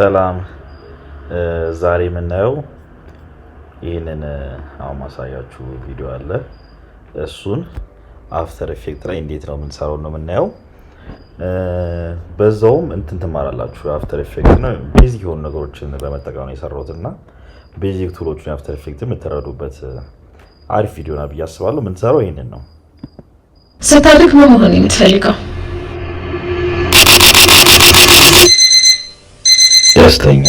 ሰላም። ዛሬ የምናየው ይህንን አሁን ማሳያችሁ ቪዲዮ አለ። እሱን After Effect ላይ እንዴት ነው የምንሰራው ነው የምናየው። በዛውም እንትን ትማራላችሁ። After Effect ነው basic የሆኑ ነገሮችን በመጠቀም ነው የሰራሁት እና basic tool ኦችን After Effect የምትረዱበት አሪፍ ቪዲዮ ነው ብዬ አስባለሁ። የምንሰራው ይህንን ነው። ስታድግ ምን መሆን የምትፈልገው? ደስተኛ።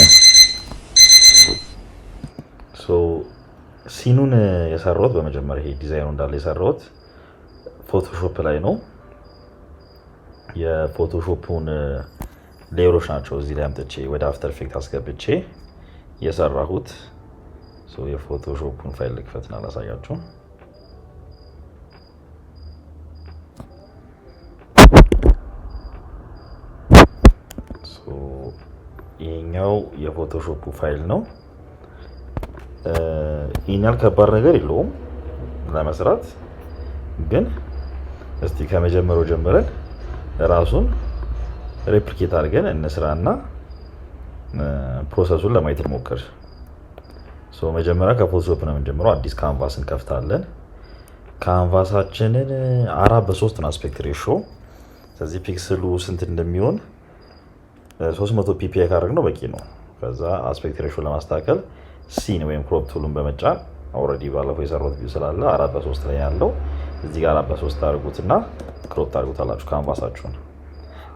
Scene ኡን የሰራሁት በመጀመሪያ ይሄ ዲዛይኑ እንዳለ የሰራሁት Photoshop ላይ ነው። የ Photoshop ኡን layer ኦች ናቸው እዚህ ላይ አምጥቼ ወደ After Effect አስገብቼ የሰራሁት። የ Photoshop ኡን ፋይል ልክፈትና ላሳያችሁ። ይሄኛው የ Photoshop ኡ ፋይል ነው። ይህን ያህል ከባድ ነገር የለውም ለመስራት፣ ግን እስቲ ከመጀመሪያው ጀምረን ራሱን replicate አድርገን እንስራና process ኡን ለማየት እንሞክር። መጀመሪያ ከ Photoshop ነው የምንጀምረው። አዲስ canvas እንከፍታለን። Canvas ኣችንን 4:3 ነው aspect ratio። ስለዚህ pixel ኡ ስንት እንደሚሆን 300 PPI ካደረግነው በቂ ነው። ከዛ aspect ratio ለማስተካከል C ን ወይም crop tool ኡን በመጫን already ባለፈው የሰራሁት view ስላለ 4:3 ላይ ያለው እዚህ ጋር 4:3 ታደርጉትና crop ታደርጉታላችሁ canvas ኣችሁን።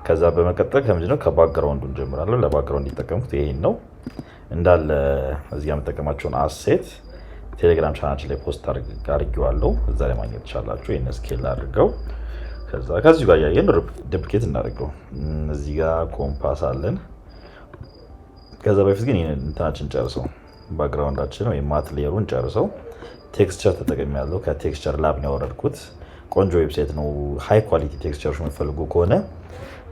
ከዛ በመቀጠል ከምንድነው ከ background ኡ እንጀምራለን። ለ background እንዲጠቀምኩት ይሄን ነው እንዳለ እዚህ ጋር የምጠቀማቸውን asset ቴሌግራም ቻናችን ላይ post አድርጌዋለሁ። እዛ ላይ ማግኘት ትችላላችሁ። ይሄን scale አድርገው ከዛ ከዚሁ ጋር እያየን duplicate እናደርገው። እዚህ ጋር ኮምፓስ አለን። ከዛ በፊት ግን ይሄን እንትናችን ጨርሰው background ኣችን ወይም matte layer ኡን ጨርሰው። Texture ተጠቅሜያለሁ። ከ Texture Lab ነው ያወረድኩት። ቆንጆ website ነው። High quality texture ኦች የምትፈልጉ ከሆነ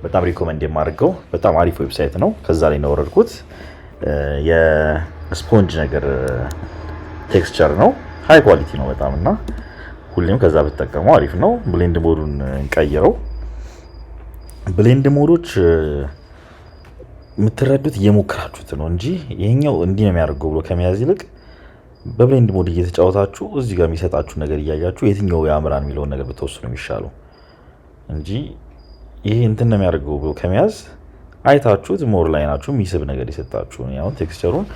በጣም recommend የማደርገው በጣም አሪፍ website ነው። ከዛ ላይ ነው ያወረድኩት። የስፖንጅ ነገር texture ነው። High quality ነው በጣም እና ሁሌም ከዛ ብትጠቀሙ አሪፍ ነው። Blend mode ኡን እንቀይረው። Blend mode ኦች የምትረዱት እየሞከራችሁት ነው እንጂ ይሄኛው እንዲህ ነው የሚያደርገው ብሎ ከመያዝ ይልቅ በ blend mode እየተጫወታችሁ እዚህ ጋር የሚሰጣችሁ ነገር እያያችሁ የትኛው ያምራል የሚለውን ነገር ብትወስኑ የሚሻለው እንጂ ይሄ እንትን ነው የሚያደርገው ብሎ ከመያዝ አይታችሁት more ላይ ናችሁ የሚስብ ነገር የሰጣችሁ። አሁን texture ኡን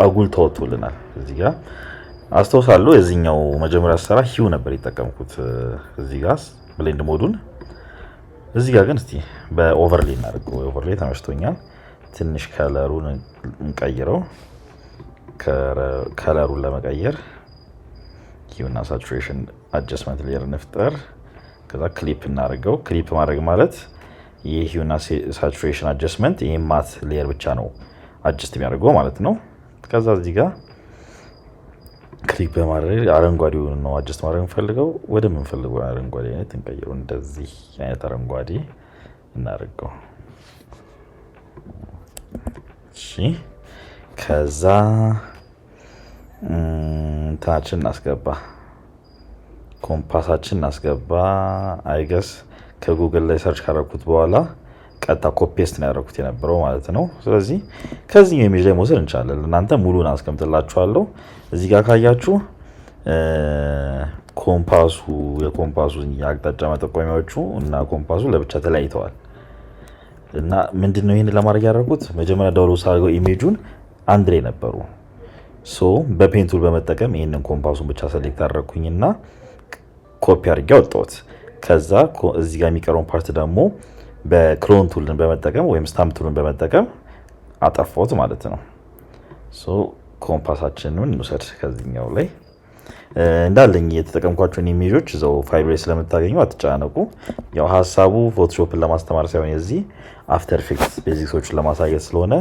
አጉልቶ አወጥቶልናል። እዚህ ጋር አስታውሳለሁ የዚህኛው መጀመሪያ ሰራ hue ነበር የተጠቀምኩት እዚህ ጋር blend mode ኡን። እዚህ ጋር ግን እስቲ በ overlay እናድርገው። Overlay ተመችቶኛል። ትንሽ color ኡን እንቀይረው። Color ኡን ለመቀየር hue እና saturation adjustment layer እንፍጠር። ከዛ ክሊፕ እናድርገው። ክሊፕ ማድረግ ማለት ይህ hue እና saturation adjustment ይህ matte layer ብቻ ነው adjust የሚያደርገው ማለት ነው። ከዛ እዚህ ጋር click በማድረግ አረንጓዴውን ነው adjust ማድረግ የምንፈልገው። ወደምንፈልገው አረንጓዴ አይነት እንቀይረው። እንደዚህ አይነት አረንጓዴ እናደርገው። እሺ፣ ከዛ እንትናችን እናስገባ፣ ኮምፓሳችን እናስገባ። I guess ከ Google ላይ search ካደረኩት በኋላ ቀጥታ copy paste ነው ያደረኩት የነበረው ማለት ነው። ስለዚህ ከዚህኛው image ላይ መውሰድ እንችላለን። እናንተ ሙሉን አስቀምጥላችኋለሁ። እዚህ ጋር ካያችሁ ኮምፓሱ የኮምፓሱ የአቅጣጫ መጠቆሚያዎቹ እና ኮምፓሱ ለብቻ ተለያይተዋል። እና ምንድነው ይሄን ለማድረግ ያደረኩት መጀመሪያ download ሳደርገው image ኡን አንድ ላይ ነበሩ። So በ pen tool በመጠቀም ይሄንን ኮምፓሱን ብቻ select አደረኩኝና ኮፒ አድርጌ አወጣሁት። ከዛ እዚህ ጋር የሚቀረውን part ደግሞ በ clone tool ን በመጠቀም ወይም stamp tool ን በመጠቀም አጠፋሁት ማለት ነው። So compass ኣችንን እንውሰድ ከዚህኛው ላይ እንዳለኝ የተጠቀምኳቸውን image ኦች እዛው ፋይሉ ላይ ስለምታገኙ አትጨናነቁ። ያው ሀሳቡ Photoshop ን ለማስተማር ሳይሆን የዚህ After Effects basics ኦችን ለማሳየት ስለሆነ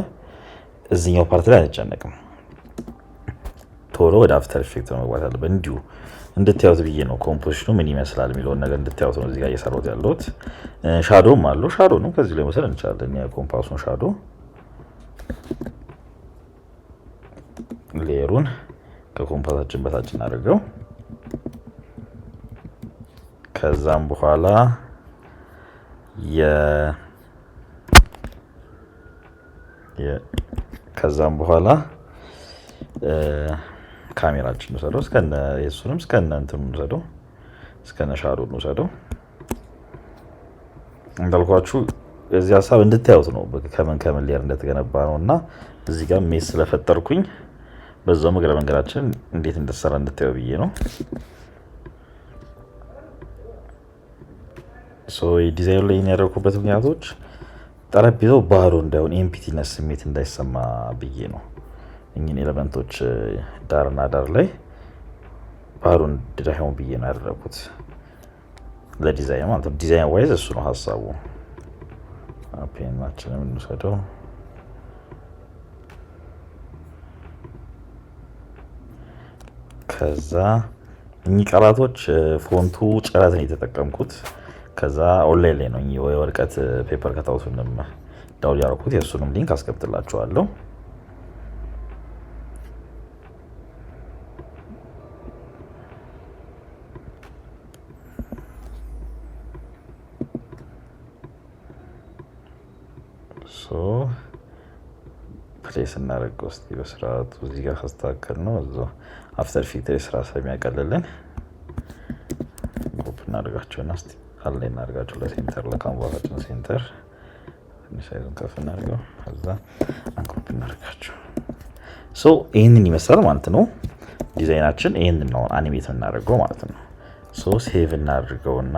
እዚህኛው part ላይ አንጨነቅም። ቶሎ ወደ After Effect ነው መግባት ያለብን። እንዲሁ እንድታዩት ብዬ ነው composition ኡ ምን ይመስላል የሚለውን ነገር እንድታዩት ነው እዚህ ጋር እየሰራሁት ያለሁት። Shadow ም አለው። Shadow ነው ከዚህ ላይ መውሰድ እንችላለን። የ compass ኡን shadow layer ኡን ከ compass ኣችን በታች እናደርገው። ከዛም በኋላ ከዛም በኋላ ካሜራችን እንውሰደው፣ እስከነ የሱንም እስከነ እንትኑ እንውሰደው፣ እስከነ shadow እንውሰደው። እንዳልኳችሁ እዚህ ሀሳብ እንድታዩት ነው ከምን ከምን layer እንደተገነባ ነው። እና እዚህ ጋር mess ስለፈጠርኩኝ በዛው እግረ መንገዳችን እንዴት እንደተሰራ እንድታዩ ብዬ ነው። So ዲዛይኑ ላይ ያደረኩበት ምክንያቶች ጠረጴዛው ባዶ እንዳይሆን፣ emptiness ስሜት እንዳይሰማ ብዬ ነው። እኚህን element ኦች ዳርና ዳር ላይ ባዶ እንዳይሆን ብዬ ነው ያደረኩት፣ ለዲዛይን ማለት ነው። Design wise እሱ ነው ሀሳቡ። Pen ኣችንን እንውሰደው። ከዛ እኚህ ቃላቶች font ኡ ጭረት ነው የተጠቀምኩት። ከዛ ኦንላይን ላይ ነው የወረቀት paper cutout ኡንም download ያደረኩት። የእሱንም link አስቀምጥላችኋለሁ። So place እናደርገው እስኪ በስርዓቱ። እዚህ ጋር ካስተካከል ነው እዛው After Effect ስራ ስለሚያቀልልን group እናደርጋቸውና እስኪ align እናደርጋቸው ለ center፣ ለ canvas ኣችን center። ትንሽ size ኡን ከፍ እናደርገው፣ ከዛ ungroup እናደርጋቸው። So ይህንን ይመስላል ማለት ነው ዲዛይናችን። ይህንን ነው animate የምናደርገው ማለት ነው። So save እናድርገውና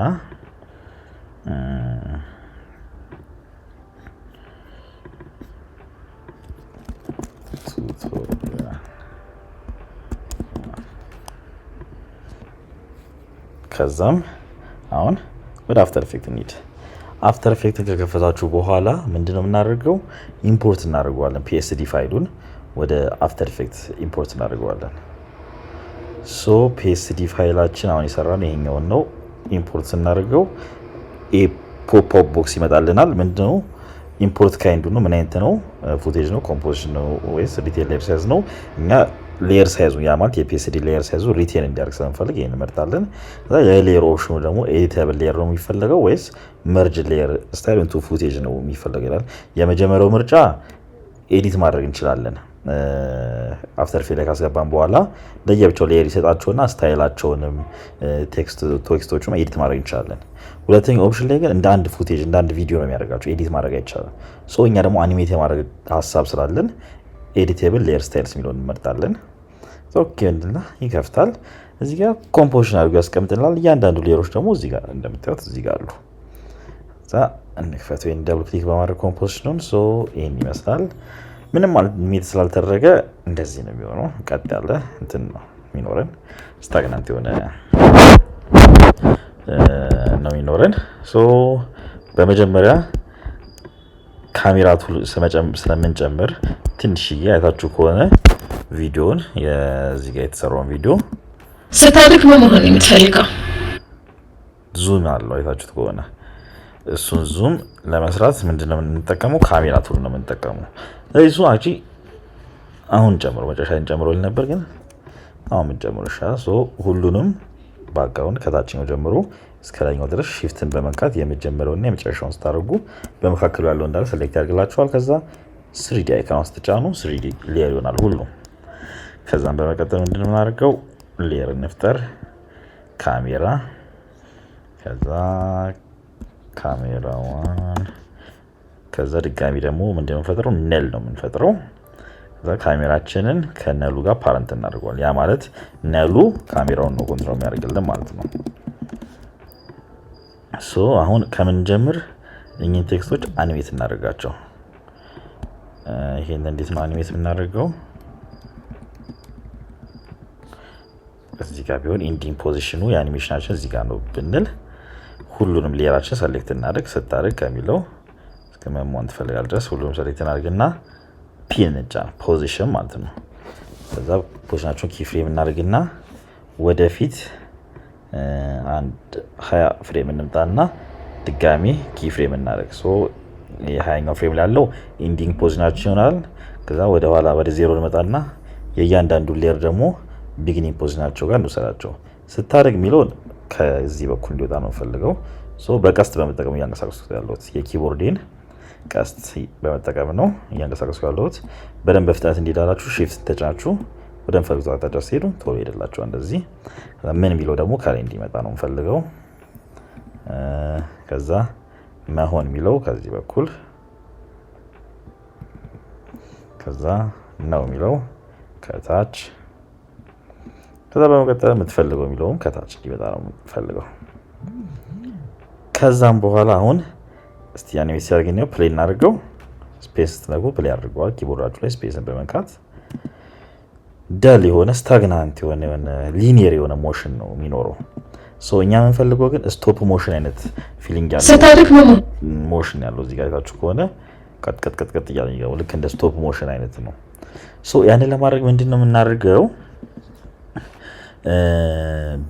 tutorial፣ ከዛም አሁን ወደ After Effect እንሂድ። After Effect ን ከከፈታችሁ በኋላ ምንድነው የምናደርገው? Import እናደርገዋለን። PSD ፋይሉን ወደ After Effect import እናደርገዋለን። So PSD ፋይላችን አሁን የሰራነው ይሄኛውን ነው። Import ስናደርገው pop up box ይመጣልናል። ምንድነው import kind ኡ ነው፣ ምን አይነት ነው? Footage ነው፣ composition ነው ወይስ retain layer size ነው? እኛ layer size ኡ፣ ያ ማለት የ PSD layer size ኡ retain እንዲያደርግ ስለምንፈልግ ይሄን እንመርጣለን። ከዛ የ layer option ኡ ደግሞ editable layer ነው የሚፈለገው ወይስ merge layer style into footage ነው የሚፈለገው ይላል። የመጀመሪያው ምርጫ edit ማድረግ እንችላለን። After Effect ላይ ካስገባን በኋላ ለየብቻው layer ይሰጣቸውና style ኣቸውንም text ኦቹም edit ማድረግ እንችላለን። ሁለተኛው option ላይ ግን እንደ አንድ footage፣ እንደ አንድ ቪዲዮ ነው የሚያደርጋቸው፣ edit ማድረግ አይቻልም። So እኛ ደግሞ animate የማድረግ ሀሳብ ስላለን editable layer styles የሚለውን እንመርጣለን። Okay እንልና ይከፍታል። እዚህ ጋር composition አድርጎ ያስቀምጥልናል። እያንዳንዱ layer ኦች ደግሞ እዚህ ጋር እንደምታዩት እዚህ ጋር አሉ። ከዛ እንክፈት ወይም double click በማድረግ composition ኡን። So ይሄን ይመስላል። ምንም animate ስላልተደረገ እንደዚህ ነው የሚሆነው። ቀጥ ያለ እንትን ነው የሚኖረን፣ stagnant የሆነ ነው የሚኖረን። So በመጀመሪያ camera tool ስለምንጨምር ትንሽዬ አይታችሁ ከሆነ ቪዲዮን፣ የዚህ ጋር የተሰራውን ቪዲዮ ስታድግ ምን መሆን የምትፈልገው? Zoom አለው አይታችሁት ከሆነ። እሱን zoom ለመስራት ምንድነው የምንጠቀመው? Camera tool ነው የምንጠቀመው። ስለዚህ እሱ actually አሁን ጨምሮ መጨረሻ ጨምሮ ነበር፣ ግን አሁን ምን ይሻላል። So ሁሉንም background ከታችኛው ጀምሮ እስከ ላይኛው ድረስ shift ን በመንካት የመጀመሪያውና የመጨረሻውን ስታደርጉ በመካከሉ ያለው እንዳለ select ያደርግላችኋል። ከዛ 3D icon ስትጫኑ 3D layer ይሆናል ሁሉም። ከዛም በመቀጠል ምንድነው የምናደርገው? Layer እንፍጠር፣ ካሜራ፣ ከዛ camera one፣ ከዛ ድጋሚ ደግሞ ምንድነው የምንፈጥረው? Null ነው የምንፈጥረው። ከዛ ካሜራችንን ከ null ኡ ጋር parent እናደርገዋለን። ያ ማለት null ኡ ካሜራውን ነው control የሚያደርግልን ማለት ነው። So አሁን ከምን ጀምር? እኚህን text ኦች animate እናደርጋቸው። ይሄን እንዴት ነው animate የምናደርገው? እዚህ ጋር ቢሆን ending position ኡ የ animation ኣችን እዚህ ጋር ነው ብንል ሁሉንም layer ኣችን select እናድርግ። ስታደርግ ከሚለው እስከ መሟን ትፈልጋል ድረስ ሁሉንም select እናድርግና P እንጫን፣ position ማለት ነው። ከዛ position ኣቸውን key frame እናድርግና ወደፊት አንድ 20 frame እንምጣና ድጋሚ key frame እናድርግ። So የሃያኛው frame ላይ ያለው ending position ኣችን ይሆናል። ከዛ ወደ ኋላ ወደ ዜሮ እንመጣና የእያንዳንዱ layer ደግሞ beginning position ኣቸው ጋር እንውሰዳቸው። ስታደርግ የሚለውን ከዚህ በኩል እንዲወጣ ነው የምፈልገው። So በቀስት በመጠቀም እያንቀሳቀስኩት ያለሁት የ keyboard ኤን ቀስት በመጠቀም ነው እያንቀሳቀስኩ ያለሁት። በደንብ በፍጥነት እንዲሄዳላችሁ shift ተጭናችሁ ወደምፈልጉት አቅጣጫ ስትሄዱ ቶሎ ይሄድላችኋል። እንደዚህ ምን የሚለው ደግሞ ከላይ እንዲመጣ ነው የምፈልገው። ከዛ መሆን የሚለው ከዚህ በኩል፣ ከዛ ነው የሚለው ከታች፣ ከዛ በመቀጠል የምትፈልገው የሚለውም ከታች እንዲመጣ ነው የምፈልገው። ከዛም በኋላ አሁን እስቲ animate ሲያደርግ ነው play እናድርገው። Space ስትነኩ play አድርገዋል። Keyboard ኣችሁ ላይ space ን በመንካት dull የሆነ፣ stagnant የሆነ፣ linear የሆነ motion ነው የሚኖረው። So እኛ የምንፈልገው ግን stop motion አይነት feeling ያለው ስታድግ ምን motion ያለው፣ እዚህ ጋር አይታችሁ ከሆነ ቀጥ ቀጥ ቀጥ ቀጥ እያለ የሚገባው ልክ እንደ stop motion አይነት ነው። So ያንን ለማድረግ ምንድን ነው የምናደርገው?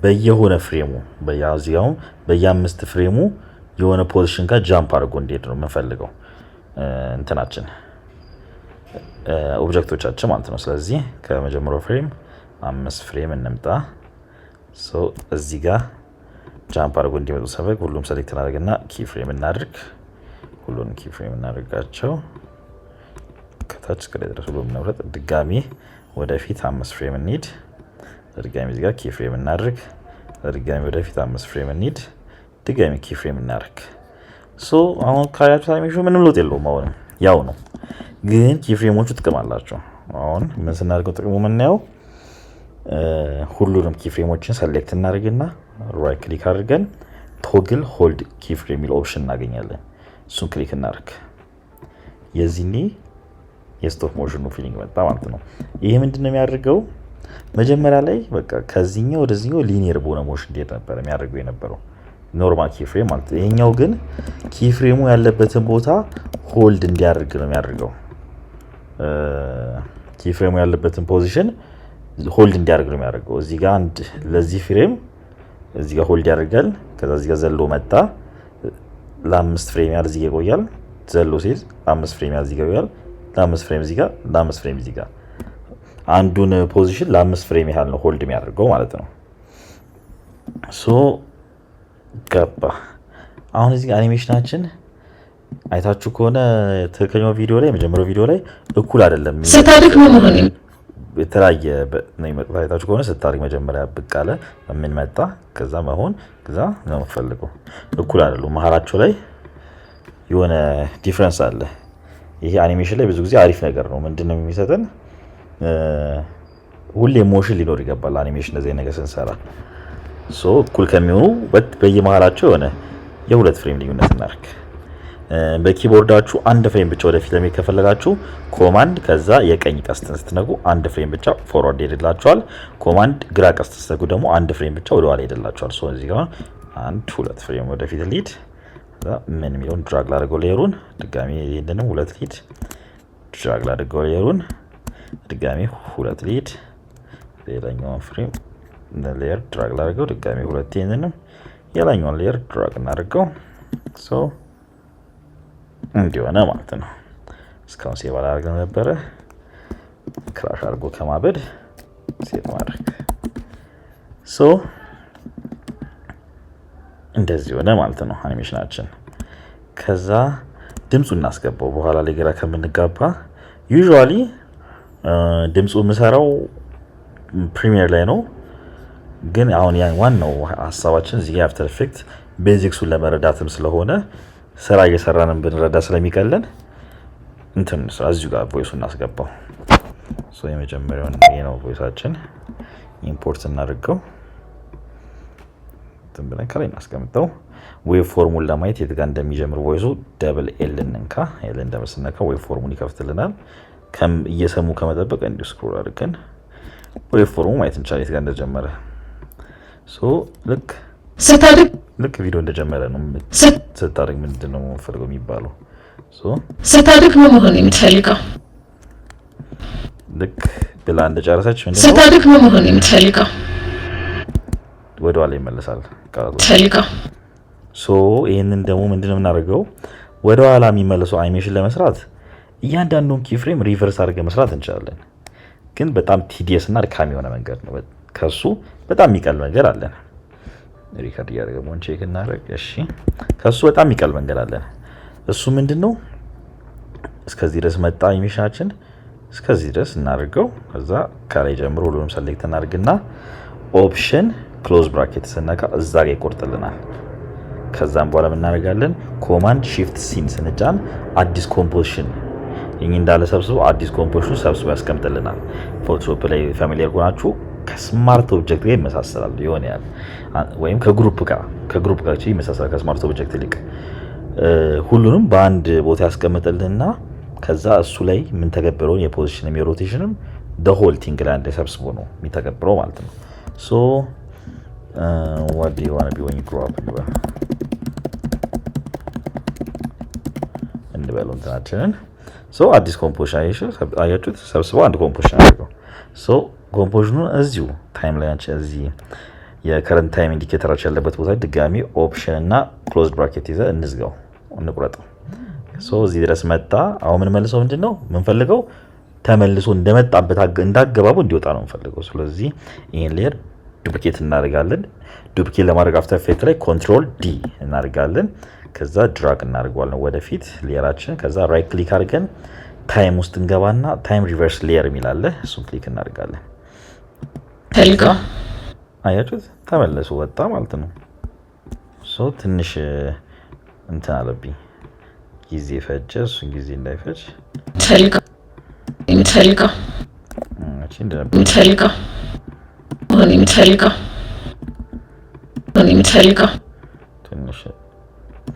በየሆነ frame ኡ በየዚያው በየአምስት frame ኡ የሆነ position ጋር jump አድርጎ እንዲሄድ ነው የምንፈልገው እንትናችን object ኦቻችን ማለት ነው። ስለዚህ ከመጀመሪያው frame 5 frame እንምጣ። So እዚህ ጋር jump አድርጎ እንዲመጡ ስንፈልግ ሁሉም select እናደርግና key frame እናድርግ። ሁሉንም key frame እናደርጋቸው፣ ከታች እስከ ላይ ድረስ ሁሉንም እንምረጥ። ድጋሚ ወደፊት 5 frame እንሂድ። ድጋሚ እዚህ ጋር key frame እናድርግ። ድጋሚ ወደፊት 5 frame እንሂድ። ድጋሚ key frame እናድርግ። So አሁን ካያችሁት አኒሜሽኑ ምንም ለውጥ የለውም። አሁንም ያው ነው፣ ግን key frame ኦቹ ጥቅም አላቸው። አሁን ምን ስናደርገው ጥቅሙ የምናየው፣ ሁሉንም key frame ኦችን select እናደርግና right click አድርገን toggle hold key frame የሚል option እናገኛለን። እሱን click እናደርግ። የዚህኔ የ stop motion ኑ feeling መጣ ማለት ነው። ይሄ ምንድን ነው የሚያደርገው? መጀመሪያ ላይ በቃ ከዚህኛው ወደዚህኛው linear በሆነ motion እንዲሄድ ነበር የሚያደርገው የነበረው normal key frame ማለት ነው። ይሄኛው ግን key frame ኡ ያለበትን ቦታ hold እንዲያደርግ ነው የሚያደርገው። Key frame ኡ ያለበትን position hold እንዲያደርግ ነው የሚያደርገው። እዚህ ጋር አንድ ለዚህ frame እዚህ ጋር hold ያደርጋል። ከዛ እዚህ ጋር ዘሎ መጣ፣ ለ5 frame ያህል እዚህ ጋር ይቆያል። ዘሎ ሲል 5 frame ያህል እዚህ ጋር ይቆያል። ለ5 frame እዚህ ጋር፣ ለ5 frame እዚህ ጋር፣ አንዱን position ለ5 frame ያህል ነው hold የሚያደርገው ማለት ነው። So ገባ። አሁን እዚህ ጋር አኒሜሽናችን አይታችሁ ከሆነ ትክክለኛው ቪዲዮ ላይ፣ የመጀመሪያው ቪዲዮ ላይ እኩል አይደለም። ስታድግ ምን መሆን የተለያየ ነው የሚመጡት። አይታችሁ ከሆነ ስታድግ መጀመሪያ ብቅ አለ፣ ምን መጣ፣ ከዛ መሆን፣ ከዛ ነው የምፈልገው። እኩል አይደሉም። መሀላቸው ላይ የሆነ difference አለ። ይሄ አኒሜሽን ላይ ብዙ ጊዜ አሪፍ ነገር ነው። ምንድን ነው የሚሰጠን? ሁሌ motion ሊኖር ይገባል። አኒሜሽን እንደዚህ ነገር ስንሰራ so እኩል ከሚሆኑ በየመሀላቸው የሆነ የ2 frame ልዩነት እናድርግ። በ keyboard ኣችሁ አንድ frame ብቻ ወደፊት ለመሄድ ከፈለጋችሁ command ከዛ የቀኝ ቀስትን ስትነኩ አንድ frame ብቻ forward ይሄድላችኋል። Command ግራ ቀስት ስትነኩ ደግሞ አንድ frame ብቻ ወደ ኋላ ይሄድላችኋል። So እዚህ ጋር አንድ ሁለት frame ወደፊት ልሂድ፣ ከዛ ምን የሚለውን drag ላድርገው layer ኡን፣ ድጋሚ ይሄንንም ሁለት ልሂድ፣ drag ላድርገው layer ኡን፣ ድጋሚ ሁለት ልሂድ፣ ሌላኛውን frame layer drag ላድርገው፣ ድጋሚ ሁለት፣ ይሄንንም የላኛውን layer drag እናድርገው። So እንዲሆነ ማለት ነው። እስካሁን save አላደረግንም ነበረ። Crash አድርጎ ከማበድ save ማድረግ። So እንደዚህ ሆነ ማለት ነው አኒሜሽናችን። ከዛ ድምፁ እናስገባው፣ በኋላ ላይ ግራ ከምንጋባ። Usually ድምፁ የምሰራው Premiere ላይ ነው። ግን አሁን ያን ዋናው ሀሳባችን እዚህ After Effect basics ኡን ለመረዳትም ስለሆነ ስራ እየሰራንም ብንረዳ ስለሚቀለን እንትን ስራ እዚሁ ጋር voice ኡ እናስገባው። So የመጀመሪያውን ይሄ ነው voice ኣችን፣ import እናድርገው። እንትን ብለን ከላይ እናስቀምጠው። Waveform ኡን ለማየት የት ጋር እንደሚጀምር voice ኡ double L እንንካ። L double ስነካ waveform ኡን ይከፍትልናል። እየሰሙ ከመጠበቅ እንዲሁ scroll አድርገን waveform ኡ ማየት እንችላለን የት ጋር እንደጀመረ። So ልክ ስታድግ ልክ ቪዲዮ እንደጀመረ ነው ስታድግ ምንድን ነው የምፈልገው የሚባለው። So ስታድግ ምን መሆን ነው የምትፈልገው? ልክ ብላ እንደጨረሰች ምንድን ነው ስታድግ ምን መሆን ነው የምትፈልገው? ወደ ኋላ ይመለሳል ቃላቶች። ትፈልገው። So ይህንን ደግሞ ምንድነው የምናደርገው? ወደ ኋላ የሚመለሰው አኒሜሽን ለመስራት እያንዳንዱን key frame reverse አድርገን መስራት እንችላለን። ግን በጣም tedious እና አድካሚ የሆነ መንገድ ነው። ከሱ በጣም የሚቀል መንገድ አለን። Record እያደረገ መሆን check እናደርግ። እሺ፣ ከሱ በጣም የሚቀል መንገድ አለን። እሱ ምንድነው? እስከዚህ ድረስ መጣ አኒሜሽናችን። እስከዚህ ድረስ እናድርገው። ከዛ ከላይ ጀምሮ ሁሉንም select እናድርግና option close bracket ስነካ እዛ ጋር ይቆርጥልናል። ከዛም በኋላ እናደርጋለን command shift C ን ስንጫን አዲስ composition ይህ እንዳለ ሰብስቦ አዲስ composition ሰብስቦ ያስቀምጥልናል። Photoshop ላይ familiar ከሆናችሁ ከ smart object ጋር ይመሳሰላል የሆነ ያህል ወይም ከ group ጋር ይመሳሰላል ከ smart object ይልቅ። ሁሉንም በአንድ ቦታ ያስቀምጥልንና ከዛ እሱ ላይ የምንተገብረውን የፖዚሽንም የሮቴሽንም ሆል ቲንግ ላይ አንድ ሰብስቦ ነው የሚተገብረው ማለት ነው። So "What do you wanna be when you grow up?" እንበለው እንትናችንን። So አዲስ composition አያችሁት፣ ሰብስበው አንድ composition አድርገው። So composition ኑን እዚሁ timeline ኣችን እዚህ የ current time indicator ኣችን ያለበት ቦታ ድጋሚ option እና close bracket ይዘ እንዝጋው፣ እንቁረጠው። So እዚህ ድረስ መጣ። አሁን የምንመልሰው ምንድን ነው የምንፈልገው? ተመልሶ እንደመጣበት እንዳገባቡ እንዲወጣ ነው የምንፈልገው። ስለዚህ ይህን layer duplicate እናደርጋለን። Duplicate ለማድረግ After Effect ላይ control D እናደርጋለን። ከዛ drag እናደርገዋለን ወደፊት layer ኣችን። ከዛ right click አድርገን time ውስጥ እንገባና time reverse layer የሚል አለ። እሱን click እናደርጋለን። ፈልገው። አያችሁት? ተመልሶ ወጣ ማለት ነው። So ትንሽ እንትን አለብኝ፣ ጊዜ ፈጀ። እሱን ጊዜ እንዳይፈጅ ፈልገው የምትፈልገው እቺ እንደነበር የምትፈልገው መሆን የምትፈልገው መሆን የምትፈልገው ትንሽ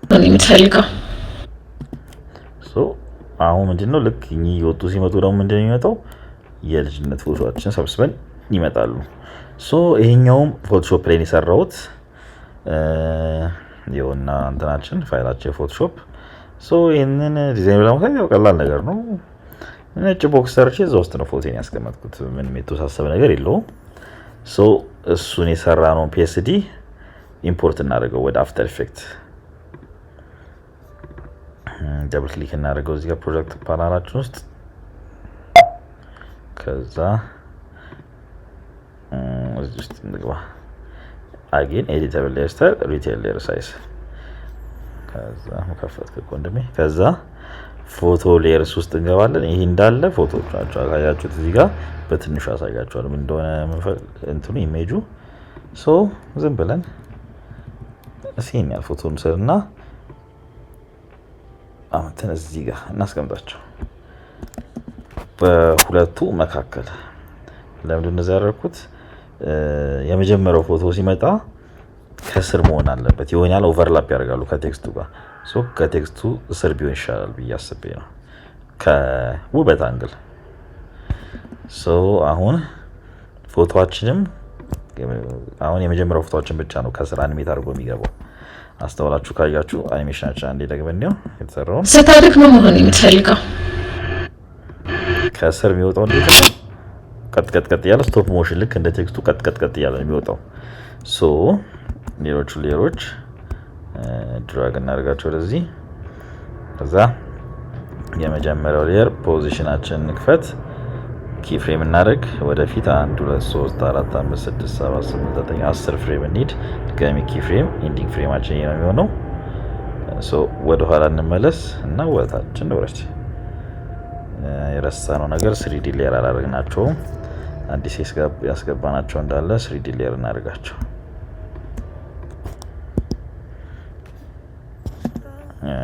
መሆን የምትፈልገው። So አሁን ምንድነው ልክ እኚህ እየወጡ ሲመጡ ደግሞ ምንድነው የሚመጣው? የልጅነት ፎቶዎችን ሰብስበን ይመጣሉ። So ይሄኛውም Photoshop ላይ የሰራሁት ይኸውና እንትናችን ፋይላችን የ Photoshop። So ይህንን ዲዛይን ለማሳየት ያው ቀላል ነገር ነው። ነጭ box ሰርቼ እዛ ውስጥ ነው ፎቶን ያስቀመጥኩት። ምንም የተወሳሰበ ነገር የለውም። So እሱን የሰራ ነው PSD import እናደርገው ወደ After Effect፣ double click እናደርገው እዚህ ጋር project panel ኣችን ውስጥ። ከዛ እዚህ ውስጥ እንግባ። Again editable layer style፣ retain layer size። ከዛ ከፈትክ እኮ ወንድሜ። ከዛ photo layers ውስጥ እንገባለን። ይሄ እንዳለ ፎቶዎች ናቸው። አሳያችሁት እዚህ ጋር በትንሹ አሳያችኋል ምን እንደሆነ እንትኑ image ኡ። So ዝም ብለን እስኪ ያህል ፎቶ እንውሰድና አምጥተን እዚህ ጋር እናስቀምጣቸው በሁለቱ መካከል። ለምንድን እንደዛ ያደረኩት? የመጀመሪያው ፎቶ ሲመጣ ከስር መሆን አለበት። የሆነ ያህል overlap ያደርጋሉ ከ text ኡ ጋር። So ከ text ኡ ስር ቢሆን ይሻላል ብዬ አስቤ ነው ከውበት angle። So አሁን ፎቶችንም አሁን የመጀመሪያው ፎቶችን ብቻ ነው ከስር animate አድርጎ የሚገባው። አስተውላችሁ ካያችሁ አኒሜሽናችን አንዴ ደግመን እንየው የተሰራውን። ስታድግ ምን መሆን የምትፈልገው? ከስር የሚወጣው እንዴት ነው? ቀጥ ቀጥ ቀጥ እያለ stop motion ልክ እንደ text ኡ ቀጥ ቀጥ ቀጥ እያለ ነው የሚወጣው። So ሌሎቹ layer ኦች drag እናደርጋቸው ወደዚህ። ከዛ የመጀመሪያው layer position ኣችንን እንክፈት። Key frame እናደርግ ወደፊት 1 2 3 4 5 6 7 8 9 10 frame እንሂድ። ድጋሚ key frame፣ ending frame ኣችን ይሄ ነው የሚሆነው። ወደኋላ እንመለስ እና ወደታችን ንብረች። የረሳነው ነገር 3D layer አላደረግናቸውም። አዲስ ያስገባናቸው እንዳለ 3D layer እናደርጋቸው።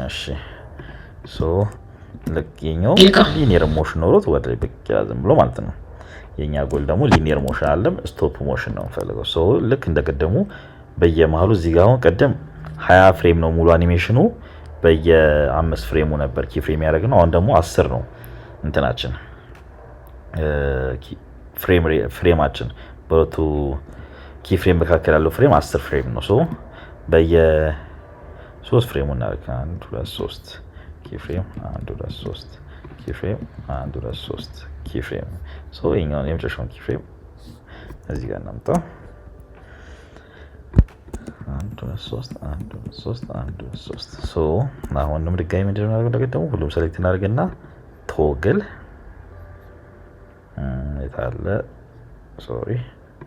እሺ፣ so ልክ የኛው linear motion ኖሮት ወደ ላይ ብቅ ይላል ዝም ብሎ ማለት ነው። የኛ ጎል ደግሞ linear motion አለም stop motion ነው የምፈልገው። So ልክ እንደቀደሙ በየመሀሉ እዚህ ጋር አሁን ቀደም 20 frame ነው ሙሉ አኒሜሽኑ፣ በየ5 frame ኡ ነበር key frame ያደረግነው። አሁን ደግሞ 10 ነው እንትናችን frame ኣችን፣ በሁለቱ key frame መካከል ያለው frame 10 frame ነው። So በየ 3 frame ኡ እናደርግ፣ 1 2 3 key frame፣ 1 2 3 key frame፣ 1 2 3 key frame። So ይሄኛውን የመጨረሻውን key frame እዚህ ጋር እናምጣው። 1 2 3፣ 1 2 3፣ 1 2 3። So አሁንም ድጋሚ ምንድን ነው የምናደርገው? ደግሞ ሁሉም select እናደርግና toggle የታለ? Sorry፣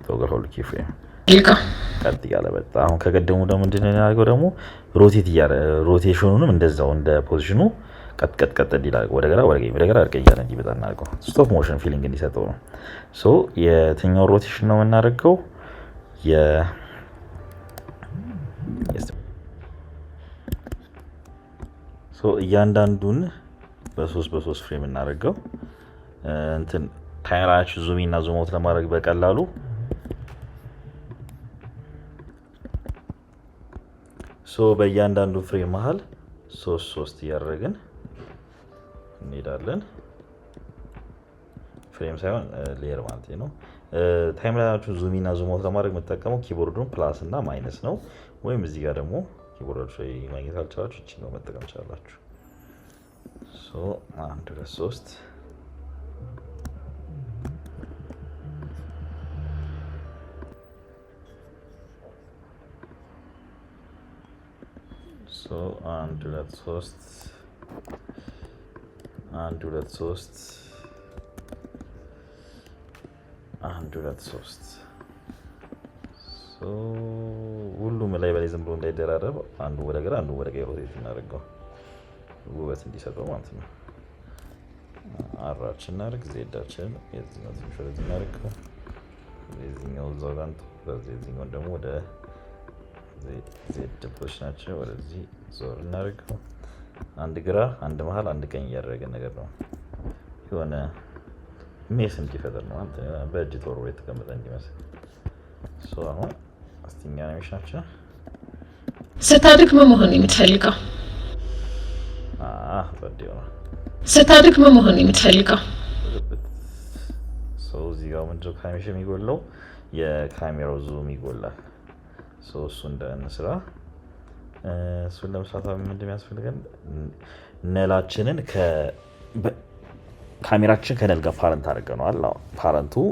toggle hold key frame። ቀጥ እያለ መጣ። አሁን ከቀደሙ ደግሞ ምንድን ነው ያደርገው ደግሞ rotate እያለ rotation ኑንም እንደዛው እንደ position ኑ ቀጥ ቀጥ ቀጥ እንዲል ወደ ግራ ወደ ቀኝ ወደ ግራ ወደ ቀኝ እያለ እንዲመጣ እናደርገው። Stop motion feeling እንዲሰጠው ነው። So የትኛው rotation ነው የምናደርገው? So እያንዳንዱን በሶስት በሶስት frame እናደርገው። እንትን ታይራችሁ zoom እና zoom out ለማድረግ በቀላሉ። So በእያንዳንዱ frame መሀል ሶስት ሶስት እያደረግን እንሄዳለን። Frame ሳይሆን layer ማለት ነው። Timeline ኣችሁ zoom እና zoom out ለማድረግ የምትጠቀመው keyboard ኡን plus እና minus ነው። ወይም እዚህ ጋር ደግሞ keyboard ኣችሁ ላይ ማግኘት አልቻላችሁ እቺ ነው መጠቀም ትችላላችሁ። So አንድ፣ ሁለት፣ ሶስት። So አንድ፣ ሁለት፣ ሶስት፣ አንድ፣ ሁለት፣ ሶስት፣ አንድ፣ ሁለት፣ ሶስት። So ሁሉም ላይ በላይ ዝም ብሎ እንዳይደራረብ አንዱ ወደ ግራ አንዱ ወደ ቀኝ rotate እናደርገው ውበት እንዲሰጠው ማለት ነው። R ኣችን እናድርግ፣ Z ኣችን የዚህኛው ትንሽ ወደዚህ እናድርገው፣ የዚህኛው እዛው ጋር እንተው፣ ከዚህ የዚህኛውን ደግሞ ወደ Z position ኣችን ወደዚህ ዞር እናድርገው። አንድ ግራ፣ አንድ መሀል፣ አንድ ቀኝ እያደረገን ነገር ነው፣ የሆነ mess እንዲፈጥር ነው ማለት ነው። በእጅ ተወርውሮ የተቀመጠ እንዲመስል። So አሁን እስቲ እኛ አኒሜሽናችን ስታድግ ምን መሆን ነው የምትፈልገው? ጸድ ይሆናል። ስታድግ ምን መሆን ነው የምትፈልገው? So እዚህ ጋር ምንድነው ከአኒሜሽን የሚጎለው? የካሜራው zoom ይጎላል። So እሱ እንስራ። እሱን ለመስራት ምንድን የሚያስፈልገን? Null ኣችንን፣ ካሜራችን ከ null ጋር parent አድርገነዋል። Parent ኡ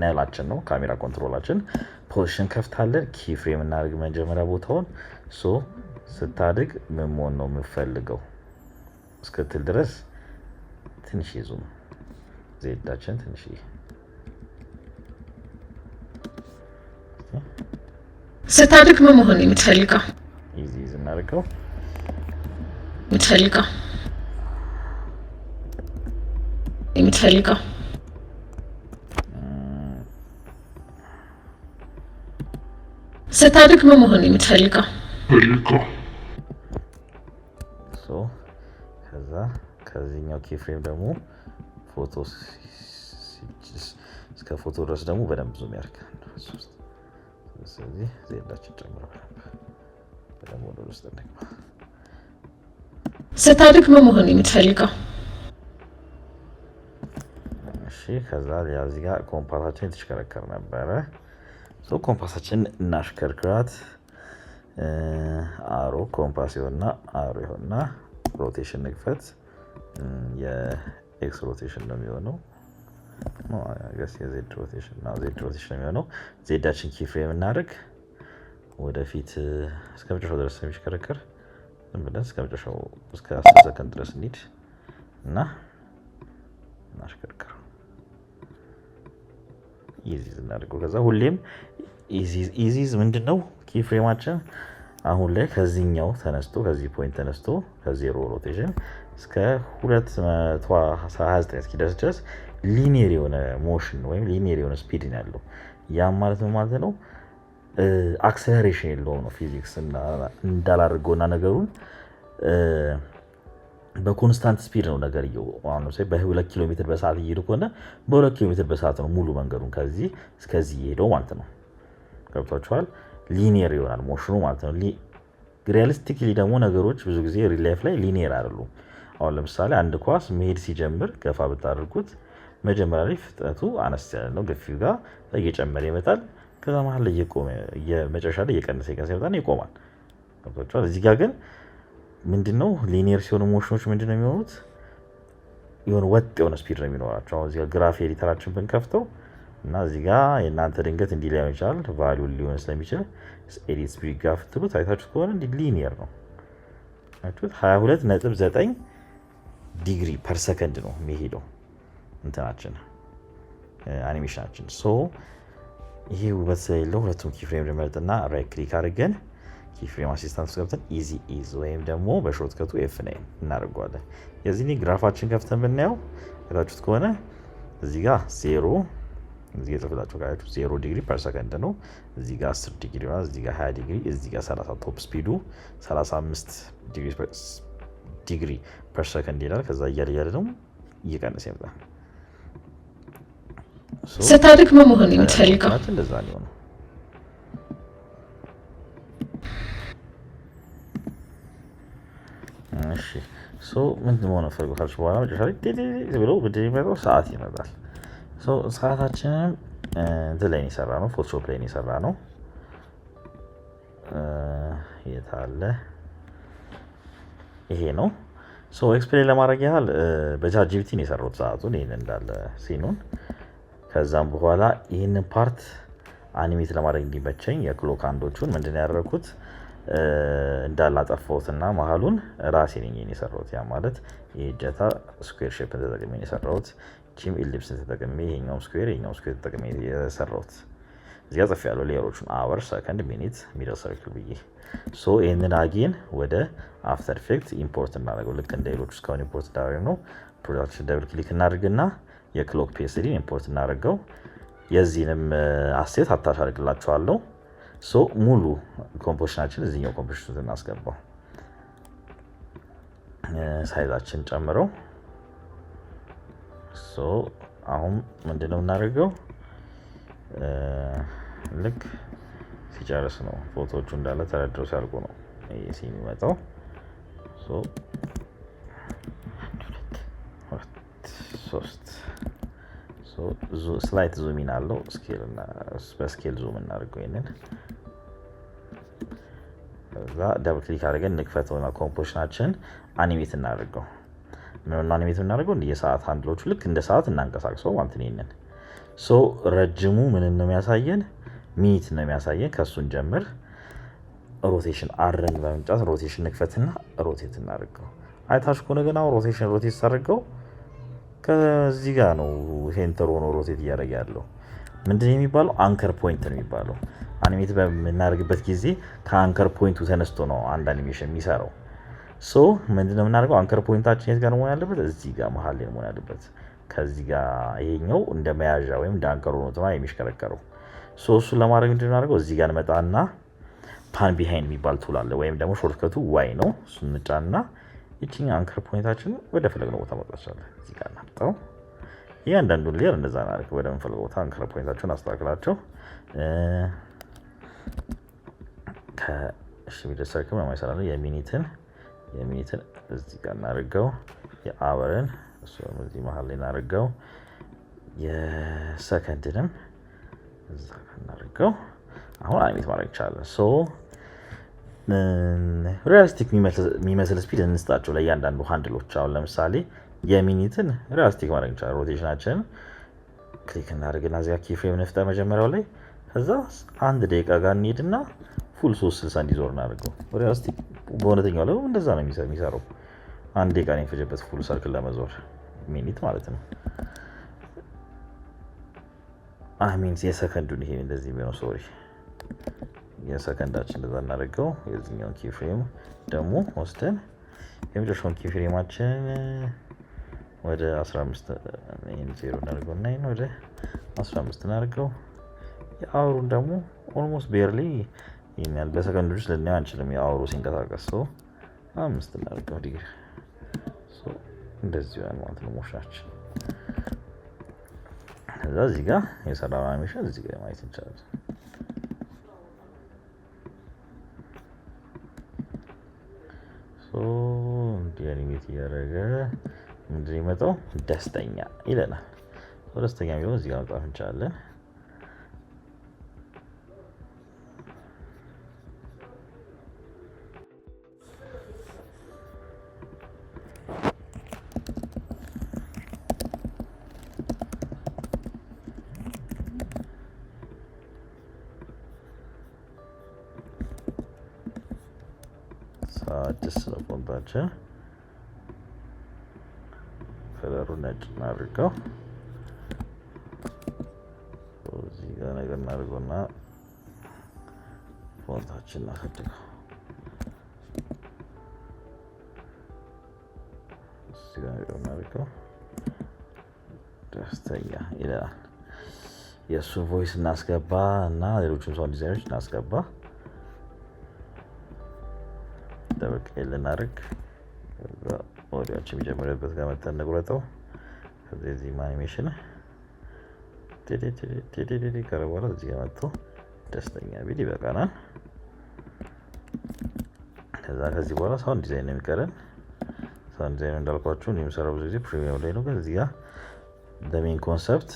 null ኣችን ነው፣ camera control ኣችን። Position ከፍታለን። Key frame እናደርግ መጀመሪያ ቦታውን። So ስታድግ ምን መሆን ነው የምፈልገው እስክትል ድረስ ትንሽ zoom፣ Z ኣችን ትንሽ። ስታድግ ምን መሆን ነው የምትፈልገው? Easy ease እናደርገው። የምትፈልገው የምትፈልገው። ስታድግ ምን መሆን ነው የምትፈልገው? So ከዛ ከዚህኛው key frame ደግሞ ፎቶ እስከ ፎቶ ድረስ ደግሞ በደንብ zoom ያድርግ። ሶስት። ስለዚህ Z ኣችን ጨምሮ በደንብ ወደ ውስጥ እንግባ። ስታድግ ምን መሆን ነው የምትፈልገው? እሺ፣ ከዛ ያ እዚህ ጋር ኮምፓሳችን የተሽከረከር ነበረ። So compass ኣችን እናሽከርክራት። Arrow compass ይሆንና arrow ይሆንና rotation ንክፈት። የ X rotation ነው የሚሆነው። የ Z rotation ነው፣ Z rotation ነው የሚሆነው። Z ኣችን key frame እናድርግ። ወደፊት እስከ መጨረሻው ድረስ የሚሽከረከር ዝም ብለን እስከ መጨረሻው እስከ 10 ሰከንድ ድረስ እንሂድ እና እናሽከርክረው። Easy ease እናድርገው። ከዛ ሁሌም easy ease ምንድን ነው? Key frame ኣችን አሁን ላይ ከዚህኛው ተነስቶ፣ ከዚህ point ተነስቶ ከ zero rotation እስከ 229 እስኪደርስ ድረስ linear የሆነ motion ወይም linear የሆነ speed ነው ያለው። ያም ማለት ምን ማለት ነው? Acceleration የለውም ነው። ፊዚክስ እንዳላደርገውና ነገሩን በ constant speed ነው ነገርየው። አሁን ለምሳሌ በ2 ኪሎ ሜትር በሰዓት እየሄዱ ከሆነ በ2 ኪሎ ሜትር በሰዓት ነው ሙሉ መንገዱን ከዚህ እስከዚህ እየሄደው ማለት ነው። ገብቷችኋል? Linear ይሆናል motion ኑ ማለት ነው። Realistically ደግሞ ነገሮች ብዙ ጊዜ real life ላይ linear አይደሉም። አሁን ለምሳሌ አንድ ኳስ መሄድ ሲጀምር ገፋ ብታደርጉት መጀመሪያ ላይ ፍጥነቱ አነስ ያለ ነው፣ ገፊው ጋር እየጨመረ ይመጣል። ከዛ መሀል ላይ እየቆመ መጨረሻ ላይ እየቀነሰ እየቀነሰ ይመጣል፣ ይቆማል። ገብቷችኋል? እዚህ ጋር ግን ምንድነው linear ሲሆኑ motion ኖች ምንድነው የሚሆኑት? የሆነ ወጥ የሆነ speed ነው የሚኖራቸው። አሁን እዚህ ጋር graph editor ኣችን ብንከፍተው እና እዚህ ጋር የእናንተ ድንገት እንዲህ ሊሆን ይችላል፣ value ሊሆን ስለሚችል edit speed graph ትሉት አይታችሁት ከሆነ እንዲህ linear ነው። አያችሁት? 22.9 degree per second ነው የሚሄደው እንትናችን animation ኣችን። So ይሄ ውበት ስለሌለው ሁለቱም key frame ልመርጥና right click አድርገን Keyframe assistant ገብተን easy ease ወይም ደግሞ በ shortcut ኡ F9 እናደርገዋለን። የዚህ graph ኣችን ከፍተን ብናየው አይታችሁት ከሆነ እዚህ ጋር 0፣ እዚህ ጋር ጽፍላችሁ ካያችሁ 0 degree per second ነው። እዚህ ጋር 10 ዲግሪ ይሆናል። እዚህ ጋር 20 ዲግሪ፣ እዚህ ጋር 30፣ top speed ኡ 35 degree per second ይላል። ከዛ እያለ እያለ ደግሞ እየቀነሰ ይመጣል። ስታድግ ምን መሆን የምትፈልገው? እንደዛ ነው። እሺ፣ so ምንድን መሆን ፈልጎ ካልሽ በኋላ መጨረሻ ላይ ብሎ ምንድን የሚመጣው ሰዓት ይመጣል። ሰዓታችንም እንትን ላይ የሰራ ነው፣ Photoshop ላይ የሰራ ነው። የት አለ? ይሄ ነው። So explain ለማድረግ ያህል በ ChatGPT ነው የሰራሁት ሰዓቱን፣ ይህን እንዳለ scene ኡን። ከዛም በኋላ ይህንን part animate ለማድረግ እንዲመቸኝ የ clock hand ኦቹን ምንድን ነው ያደረኩት፣ እንዳለ አጠፋሁትና መሀሉን ራሴ ነኝ የሰራሁት። ያ ማለት ይሄ እጀታ square shape ን ተጠቅሜ ነው የሰራሁት። ቺም ellipse ን ተጠቅሜ፣ ይሄኛውም square፣ ይሄኛውም square ተጠቅሜ የሰራሁት። እዚጋ ጽፌያለሁ layer ኦቹን hour፣ second፣ minute፣ middle circle ብዬ። So ይህንን again ወደ After Effect import እናደርገው። ልክ እንደ ሌሎቹ እስካሁን import እንዳደረግ ነው። Production double click እናድርግና የ clock PSD ን import እናደርገው። የዚህንም asset attach አድርግላችኋለሁ። So ሙሉ composition ኣችን እዚህኛው composition እናስገባው። Size ኣችን ጨምረው። So አሁን ምንድነው የምናደርገው? ልክ ሲጨርስ ነው፣ ፎቶዎቹ እንዳለ ተረድረው ሲያልቁ ነው ይሄ የሚመጣው። So አንድ፣ ሁለት፣ ሶስት፣ slight zoom in አለው። በ scale zoom እናደርገው ይሄንን። ከዛ double click አድርገን እንክፈተውና composition ኣችን animate እናደርገው። ምን animate እናደርገው? እንደ የሰዓት handle ኦቹ ልክ እንደ ሰዓት እናንቀሳቅሰው ማለት ነው። ይሄንን so ረጅሙ ምን ነው የሚያሳየን? Minute ነው የሚያሳየን። ከሱን ጀምር። Rotation R ን በመምጫት rotation ንክፈትና rotate እናደርገው። አይታችሁ ከሆነ ግን አሁን rotation rotate ሳደርገው ከዚህ ጋር ነው center ሆኖ rotate እያደረገ ያለው። ምንድን የሚባለው? Anchor point ነው የሚባለው። Animate በምናደርግበት ጊዜ ከ anchor point ኡ ተነስቶ ነው አንድ አኒሜሽን የሚሰራው። So ምንድነው የምናደርገው? Anchor point ኣችን የት ጋር መሆን ያለበት? እዚህ ጋር መሀል ላይ መሆን ያለበት። ከዚህ ጋር ይሄኛው እንደ መያዣ ወይም እንደ anchor ሆኖ የሚሽከረከረው። So እሱን ለማድረግ ምንድነው የምናደርገው? እዚህ ጋር እንመጣና pan behind የሚባል tool አለ፣ ወይም ደግሞ shortcut ኡ Y ነው። እሱን እንጫንና ይቺኛ anchor point ኣችን ወደ ፈለግነው ቦታ ማምጣት እንችላለን። እዚህ ጋር እናምጣው። እያንዳንዱን layer እንደዛ እናድርግ። ወደ ምንፈልገው ቦታ anchor point ኣቸውን አስተካክላቸው። ከእሺ middle circle የማይሰራ ነው። የ minute ን እዚህ ጋር እናድርገው። የ hour ን እሱም እዚህ መሀል ላይ እናድርገው። የሰከንድንም እዛ ጋር እናድርገው። አሁን animate ማድረግ ይቻላል። So realistic የሚመስል speed እንስጣቸው ለእያንዳንዱ handle ኦች። አሁን ለምሳሌ የ minute ን realistic ማድረግ እንችላለን። Rotation ኣችንን click እናድርግና እዚያ keyframe እንፍጠር መጀመሪያው ላይ። ከዛ 1 ደቂቃ ጋር እንሂድና full 360 እንዲዞር እናድርገው። Realistic በእውነተኛው ላይ እንደዛ ነው የሚሰራው። 1 ደቂቃ ነው የሚፈጀበት full circle ለመዞር minute ማለት ነው። I mean የሰከንዱን ይሄ እንደዚህ የሚሆነው፣ sorry፣ የሰከንዳችን እንደዛ እናደርገው። የዚህኛውን keyframe ደግሞ ወስደን የመጨረሻውን keyframe ኣችን ወደ 15፣ ይሄን 0 እናደርገው እና ይሄን ወደ 15 እናደርገው። የ hour ኡን ደግሞ almost barely ይሄን ያህል በሰከንዶች ውስጥ ልናየው አንችልም። የ hour ኡ ሲንቀሳቀስ ሰው 5 እናደርገው ዲግሪ። እንደዚህ ይሆናል ማለት ነው motion ኣችን። ከዛ እዚህ ጋር የሰራነው አኒሜሽን እዚህ ጋር ማየት እንችላለን። So እንዲህ animate እያደረገ ምንድን ነው የሚመጣው? ደስተኛ ይለናል። ደስተኛ የሚለውን እዚህ ጋር መጻፍ እንችላለን። አዲስ ነው font ኣችን። Color ኡ ነጭ እናድርገው። እዚህ ጋር ነገር እናድርገውና font ኣችን እናሳድገው። እናድርገው። ደስተኛ ይለናል። የእሱን voice እናስገባ እና ሌሎችም sound design ኦች እናስገባ። ደበቅ ልናደርግ ኦዲዮችን የሚጀምርበት ጋር መተን እንቁረጠው። ከዚህ የዚህም አኒሜሽን ካለ በኋላ እዚህ ጋር መጥቶ ደስተኛ ቢል ይበቃናል። ከዛ ከዚህ በኋላ sound design ነው የሚቀረን። Sound design እንዳልኳችሁ እኔ የምሰራው ብዙ ጊዜ Premiere ላይ ነው፣ ግን እዚህ ጋር main concept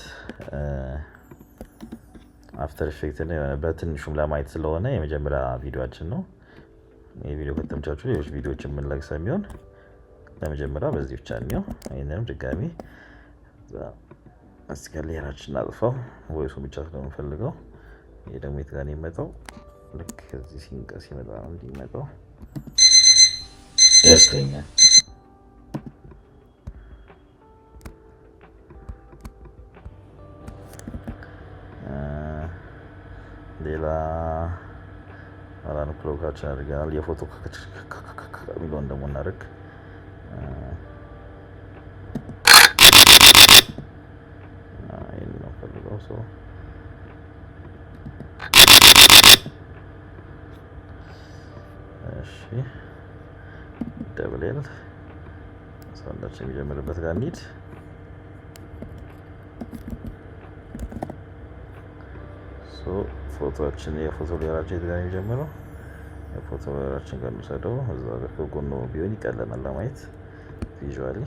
After Effect በትንሹም ለማየት ስለሆነ የመጀመሪያ ቪዲዮችን ነው። ይህ ቪዲዮ ከተመቻችሁ ሌሎች ቪዲዮዎች የምንለቅ ስለሚሆን ለመጀመሪያ በዚህ ብቻ እንየው። ይህንንም ድጋሚ እስከ layer ኣችን እናጥፋው፣ voice ኡ ብቻ ስለምንፈልገው። ይህ ደግሞ የት ጋር ነው የሚመጣው? ልክ ከዚህ ሲንቀስ ሲመጣ ነው እንዲመጣው። ደስተኛ። ሌላ alarm clock ኣችን አድርገናል። የፎቶ የሚለውን ደግሞ እናደርግ። ይህን ነው ፈልገው ሰው። እሺ፣ double L sound ኣችን የሚጀምርበት ጋር እንሂድ። ፎቶችን የፎቶ layer ኣችን የት ጋር ነው የሚጀምረው? የፎቶ layer ኣችን ጋር እንውሰደው። እዛ ጋር ከጎኑ ቢሆን ይቀለናል ለማየት visually።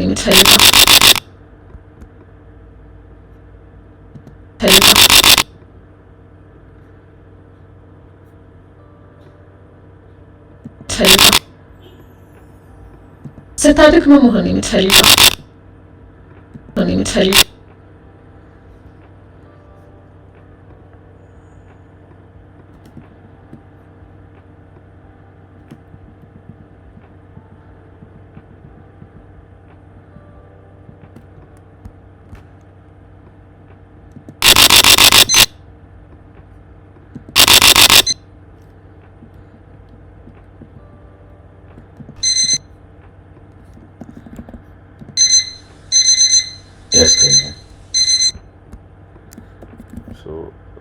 የምትፈልገው ፈልገው ፈልገው። ስታድግ ምን መሆን የምትፈልገው መሆን የምትፈልገው? ደስተኛ።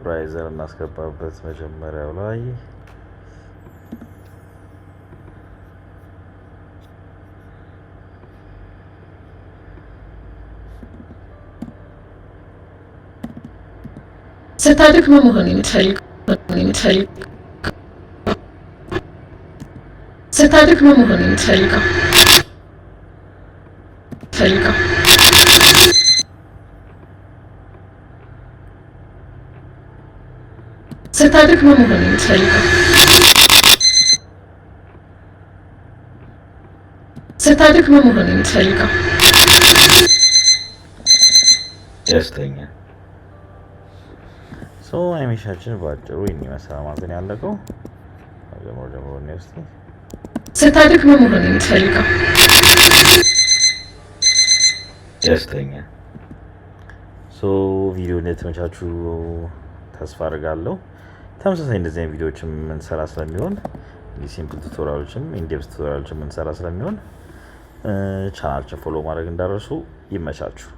Riser እናስገባበት መጀመሪያው ላይ። ስታድግ ምን መሆን የምትፈልገው የምትፈልገው? ስታድግ ምን መሆን የምትፈልገው ፈልገው? ስታድግ ምን መሆን የምትፈልገው? ስታድግ ምን መሆን የምትፈልገው? ደስተኛ። So አኒሜሽናችን በአጭሩ ይህን ይመስላል ማለት ነው ያለቀው። ጀምሮ ጀምሮ ነው እስቲ። ስታድግ ምን መሆን የምትፈልገው? ደስተኛ። So ቪዲዮ እንደተመቻችሁ ተስፋ አድርጋለሁ። ተመሳሳይ እንደዚህ አይነት ቪዲዮዎችን የምንሰራ ስለሚሆን፣ እንዲህ simple tutorial ኦችም in-depth tutorial ኦችም የምንሰራ ስለሚሆን channel ኣችን follow ማድረግ እንዳትረሱ። ይመቻችሁ።